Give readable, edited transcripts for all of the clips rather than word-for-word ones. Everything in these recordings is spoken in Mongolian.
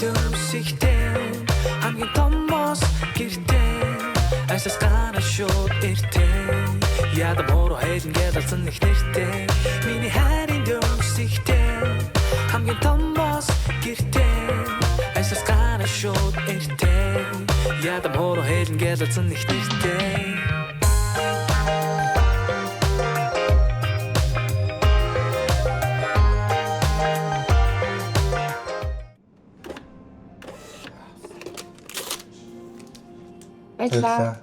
Дөмсигтэй хамгийн томоос гэртээ ажлаас гараа шууд эртээ ядам хуруу хайлан гэлэлсэн их нэртэй миний хайрын дөмсигтэй хамгийн томоос гэртээ ажлаас гараа шууд эртээ ядам хуруу хайлан гэлэлсэн их нэртэй. Баярлалаа.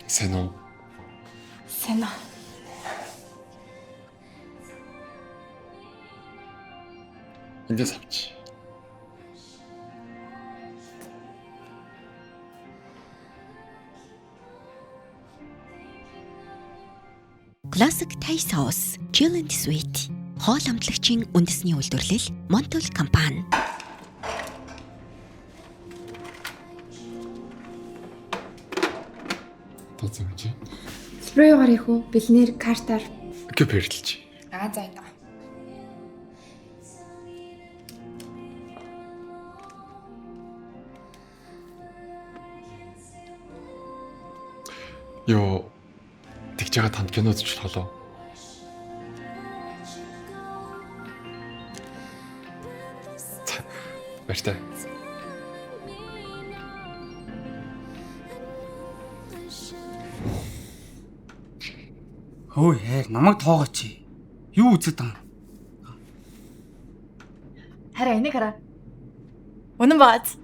Сайн уу? Сайн уу? Эндээс авч. Classic Thai Sauce, Chill and Sweet. Хоол амтлагчийн үндэсний үйлдвэрлэл Montul компани. Тооцоо чи. Спрейгаар их үү? Бэлнээр картаар. Гэпэрлж. Аа за энэ. Йоо. Тэгж байгаа танд кино үзэж болох уу? За, баяртай. Хөөе хайр намайг тоогооч. Юу үзээд байгаа юм? Хараа энийг хараа. Үнэн баац.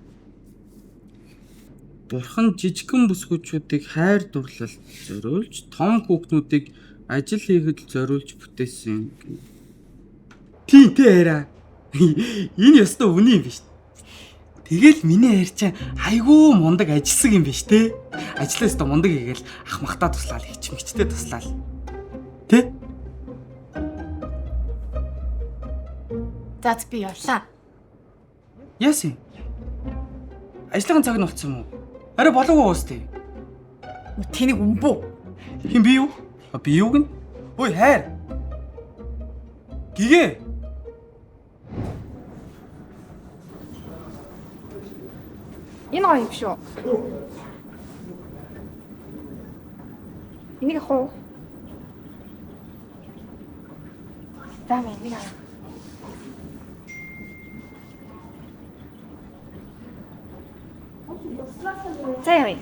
Бурхан жижигхэн бүсгүүчүүдийг хайр дурлалд зориулж, том хүүхнүүдийг ажил хийхэд зориулж бүтээсэн. Тийм тий хайраа. Энэ ёстой үнэн юм биш. Тэгэл миний хайр чинь айгүй мундаг ажилсаг юм биш те. Ажлаа ёстой мундаг хийгээл ах махтаа туслаал, хич мэгчтэй туслаал. Тэ? За би явлаа. Яасан? Ажлын цаг нь болцсон юм уу? Арай болоогүй уус тий. Тэнийг өмбөө. Хин би юу? А би юу гин? Ой хайр. Гэгээ. Энэ гоё юм шүү. Энийг авах уу? За мэн энийг авах. За явъя.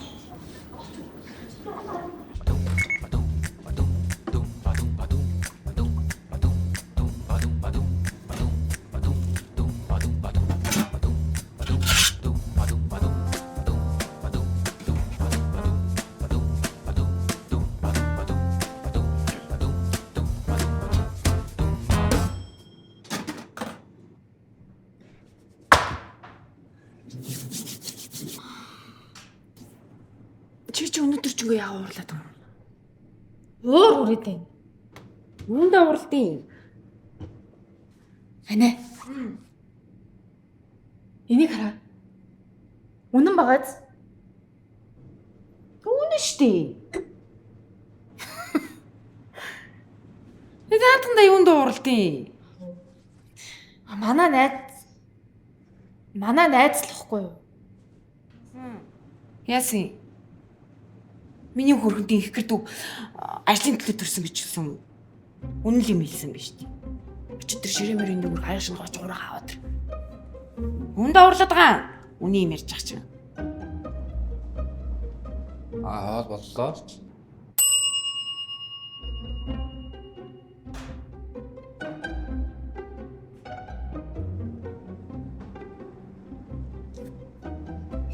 Чи чи өнөөдөр ч ингээ яа уурлаад байгаа юм? Уур хүрээд байна. Юундаа уурлдیں۔ Анаа. Энийг хараа. Үнэн багаз. Үнэн штэ. Тэгээ наадхандаа юундаа уурлдیں۔ А манай найз л ихгүй юу? Яасан? Миний хөрхөндийн их гэрдүү ажлын төлөө төрсөн гэж хэлсэн юм. Үнэн л юм хэлсэн биз дээ. Өчигдөр тэр ширээ мөрийн нүгэр хаяг шинэ гоч ураг аваад. Юундаа уурлаад байгаа? Үний юм ярьж байгаа чинь. Аа хоол боллоо.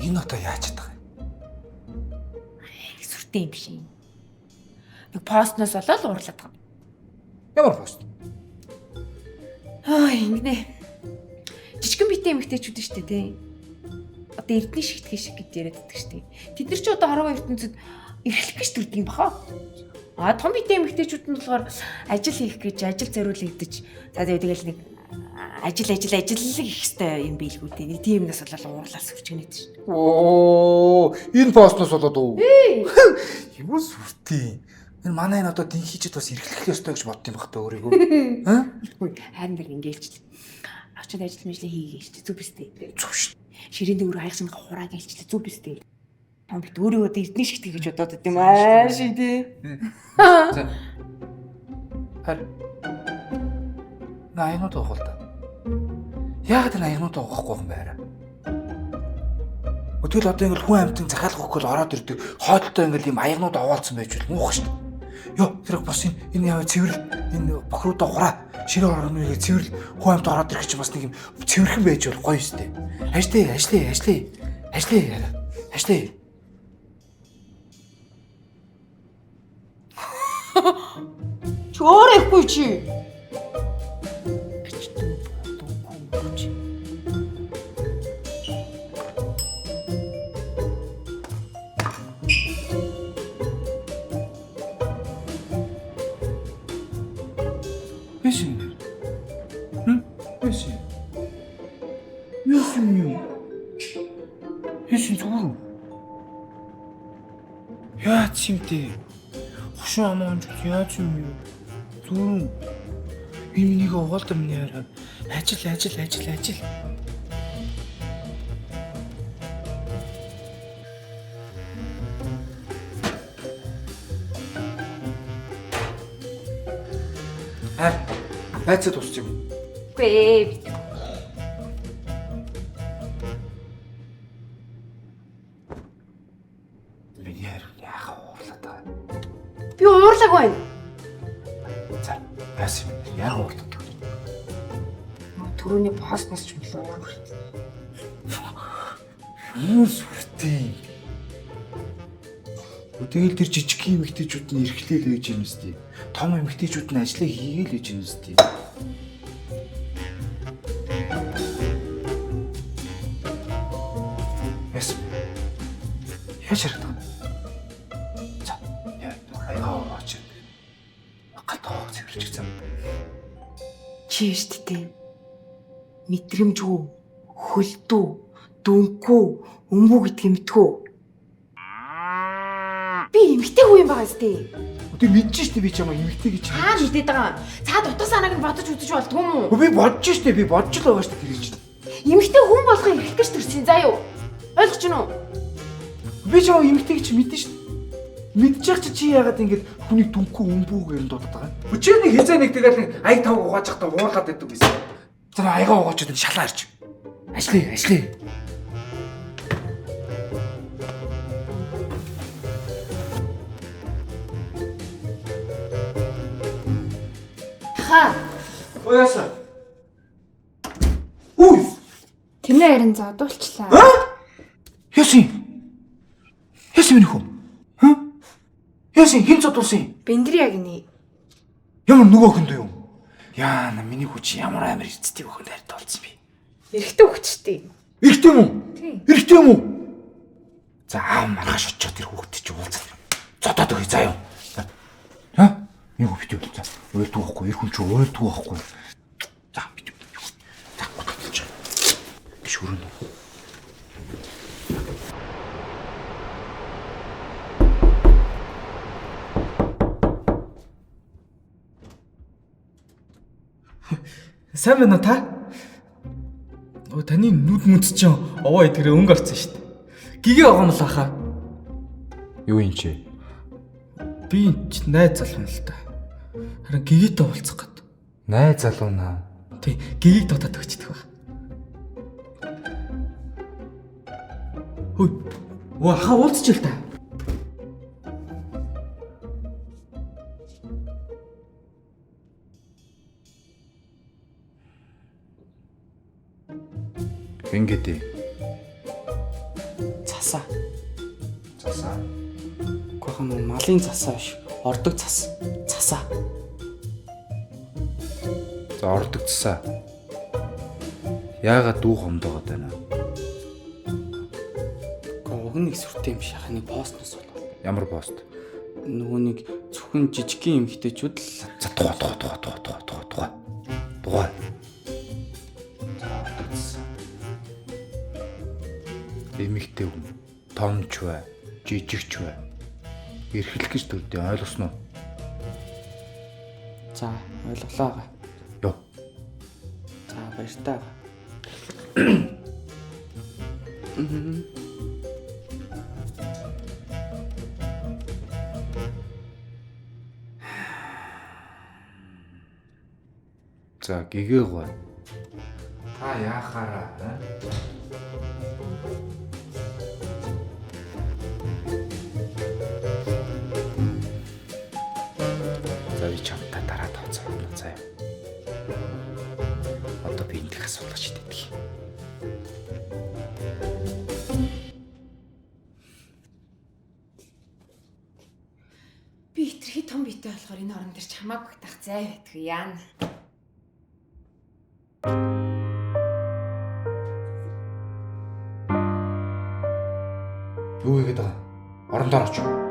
Энэ одоо яаж чадах юм? Нэг сүртэй юм биш юм. Нэг постноос болоод уурлаад байгаа. Ямар пост? Аа ингэнэ. Жижигэн биетэй эмэгтэйчүүд нь штэ тий. Одоо эрдний шигтгэх шиг гэж яриад байдаг штэ. Тэд нар ч одоо хорвоо ертөнцид эрхлэх гэж төрдөг юм баха. А том биетэй эмэгтэйчүүд нь болохоор ажил хийх гэж ажил зориулагдаж за тэгэл нэг ажил ажил ажил хийх хэвээр юм биелгүү дээ. Нэг тийм юмнаас болоод уурлал сүрчгэнэт шин. Оо, энэ постноос болоод уу? Юу сүртий. Энэ манай энэ одоо динхийчд бас эрхлэх ёстой гэж бодд юм бах та өөрийгөө. Аа? Үгүй харин тэр ингээйлч. Очоод ажил мэжлээ хийгээч зүг биз дээ. Зүг шүү. Ширээний өрөө хайх шинг хурааг ээлчлээ зүг биз дээ. Том бит өөрийгөө одоо эрдэнэ шигтэй гэж бодоод байт юм аа ши тий. За. Харин Наянууд уух л та. Яагаад энэ аягнууд уухгүй юм бэ хараа? Тэгэл одоо ингээл хүн амьтан захиалга өгөх гол ороод ирдэг. Хоолтой ингээл ийм аягнууд овоолцсон байж бол муух шүү дээ. Йоо тэр бас энэ яа цэвэрл энэ бохруудаа хураа ширээ орныг цэвэрл хүн амьт ороод ирэх чинь бас нэг юм цэвэрхэн байж бол гоё шүү дээ. Ажлээ ажлээ ажлээ ажлээ ажлээ. Чи өөрөө ихгүй чи. Биш юм. Хм? Биш. Яасан юм? Яасан зүгээр. Яац юм бэ? Хошин амаа онж яац юм юу? Зүгээр. Энэ нэг угаалт миний хараа. Ажил ажил ажил ажил. Аа, байцаа тусч юм. Үгүй ээ бит. Миний харин яхаа уурлаад байгаа. Би уурлаагүй байна. За, яасан юм бэ? Яа уурлаад байгаа. Төрөний постноос ч юм уу уур. Юу сүртэй. Тэгэл тэр жижиг эмэгтэйчүүд нь эрхлээл байж юм үстэй. Том эмэгтэйчүүд нь ажлыг хийгээл байж юм үстэй. Яасан бэ? Яаж харагдах вэ? За, яа, аягаа ууч. Гал тоог цэвэрлж гисэн. Чи штт дээ. Мэдрэмжгүй, хөлдүү, дүнгүй, өмбүү гэдгийг мэдхүү. Би эмэгтэй хүн юм байгаа сте. Тэг мэдэж штэ би чамайг эмэгтэй гэж. Хаа мэдээд байгаа юм? Цаад утга санааг нь бодож үзэж болдгоо юм уу? Би бодож штэ би бодож л байгаа штэ тэр чинь. Эмэгтэй хүн болохыг эрхлэх гэж төрсөн заа юу? Ойлгож байна уу? Би чамайг эмэгтэй гэж мэдэн штэ. Мэдчих чи чи яагаад ингэж хүнийг дүнхгүй өмбүү гэрэн дуудаад байгаа юм? Чи нэг хизээ нэг тэгэл нэг аяг тавг угааж хахта уурлаад байдаг байсан. За аягаа угааж энэ шалаа ирч. Ажлээ ажлээ. Хаа. Ояаса. Үу. Тэрний харин зодуулчлаа. Яасан? Яасан минь хүү? Хм? Яасан хэн зодуулсан юм? Бэндри яг нэ. Ямар нөгөө охинд юу? Яа, на миний хүү чи ямар амар эрдэстэй охинд харьд болсон бэ? Эрэгтэй хөвчтэй. Эрэгтэй юм уу? Тийм. Эрэгтэй юм уу? За аав маргааш очиод тэр хүүхдэд чи уулзах. Зодоод өгье заа юу. Ха? Миний хүү битүү за. Уйлдгүй байхгүй, эр хүн чи уйлдгүй байхгүй. За битүү. За готолж. Биш өрнө. Сайн байна уу та? Өө таны нүд мүд чинь овоо идэгрээ өнгө орсон шүү дээ. Гэгээ байгаа юм л хаа. Юу юм чи? Би энэ ч найз залуу юм л та. Харин гэгээтэй уулзах гээд. Найз залуу наа. Тий, гэгийг дуудаад өгчдөг баг. Хөөе. Өө хаа уулзчих л та. Ингээд ээ. Цасаа. Засаа. Үгүй хаа нөө малын цасаа биш. Ордог цас. Цасаа. За ордог цасаа. Яагаад дүү хомдоогод байна? Үгүй уг нэг сүртэй юм шиг хаа нэг постноос болоо. Ямар пост? Нөгөө нэг Зөвхөн жижигхэн эмэгтэйчүүд л За тухай тухай тухай тухай тухай тухай тухай. Тухай. За утас. Эмэгтэй хүн томч бай, жижигч бай. Эрхлэх гэж төрдөө ойлгосноо? За ойлголоо ага. Йоо. За баяртай ага. За гэгээ гой. Та яахаараа аа? За би чамтай дараа тооцоолно заяа. Одоо би эндх асуудал шийддэг. Би хитрхи том биетэй болохоор энэ орон дээр чамааг багтаах зай байдгүй яана. Юу хийгээд байгаа? Орондоор оч.